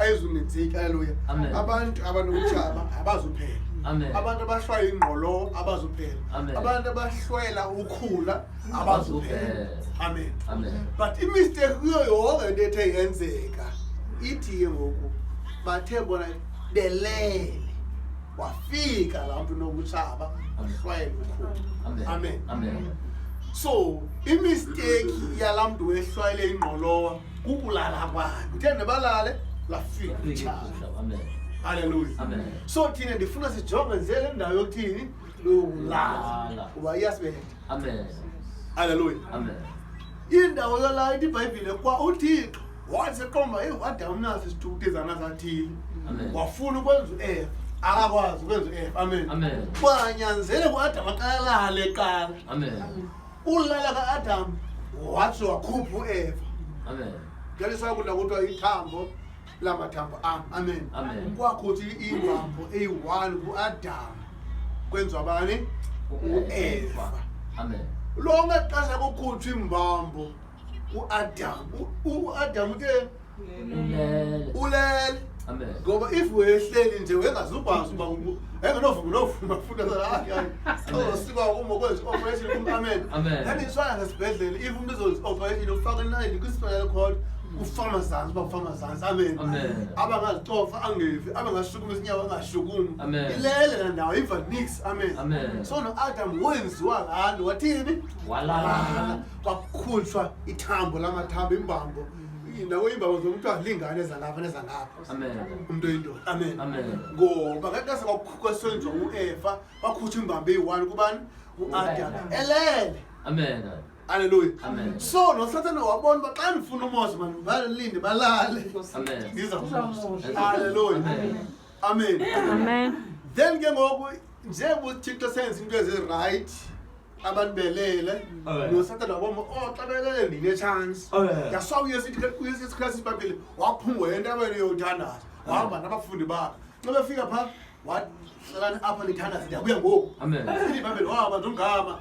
Ayizunenzeki. Haleluya. Amen. Abantu abanobutshaba abazuphela. Amen. Abantu abahlwaya ingqolo abazuphela. Amen. Abantu abahlwayela ukhula abazuphela. Abazuphela. Amen. Amen. But imistake kuyo yonke into ethe yenzeka, ithi ke ngoku bathe bona belele, wafika laa mntu nobutshaba, wahlwayela ukhula. Amen. Amen. Amen. So imistake yalaa mntu wehlwayele ingqolowa kukulala kwakhe. Uthe nebalale, lafika utshaba. Amen. Halleluya. Amen. So thina ndifuna sijonge nje le ndawo yokuthini, lokulala, Lala. kuba iyasibetha. Amen. Halleluya. Amen. Indawo yolala, ithi iBhayibhile kwa uThixo waseqomba, eyi, wada unaso isithukuthezana sathile. Amen. Wafuna ukwenza uEva, akakwazi ukwenza uEva. Amen. Amen. Kwanyanzele kuAdam aqalale qala. Amen. Ulala ka-Adam, watsho wakhupha uEva. Amen. Ngalisakudla kuthiwa ithambo lamathambo am. Amen. Amen. Kwakhuthi imbambo eyi-1 kuAdam, kwenziwa bani? UEva. Amen. Lonke xesha kukhutshwa imbambo uAdam, uAdam uthe Ulele. Ulele. Amen. Ngoba if wehleli nje, wengazukwazi uba engenovuma novuma futhi, hayi, hayi, uzosikwa uma kwenza i-operation kum. Amen. Amen. Ndandiswana ngesibhedlele, if umuntu uzowenza i-operation, ufaka inayili kwi-spinal cord, ufaka amazantsi uba ufaka amazantsi. Amen. Amen. Abangazicofa angevi, abangashukuma isinyawo angashukumi. Amen. Ilele la ndawo, iva nix. Amen. Amen. So no-Adam wenziwa laa nto, wathini? Walala. Kwakhutshwa ithambo lamathambo, imbambo, nawo iimbambo zomntu azilingane, ezangapha nezangapha. Amen. Umntu oyindoda. Amen. Amen. Ngoba ngexesha kwasenziwa uEfa, bakhutshwa imbambo eyi-1 kubani? UAdam elele. Amen. Halleluya. Amen. So noSathane wabona uba xa ndifuna umosa, mani balinde balale. Amen. Ndizawumosa. Halleluya. Amen. Amen. Amen. Then ke ngoku, njengoba uThixo senza into ezirayithi, abantu belele, Amen. noSathane wabona, oh, xa belele ndine-chance. Amen. Yaswa uYesu Kristu, iBhayibhile, waphuma entabeni yothandaza, wahamba nabafundi bakhe. Xa befika phaa, wathi, "Hlalani apha nithandaze, ndiyabuya ngoku." Amen. Ithi iBhayibhile wahamba nje umgama.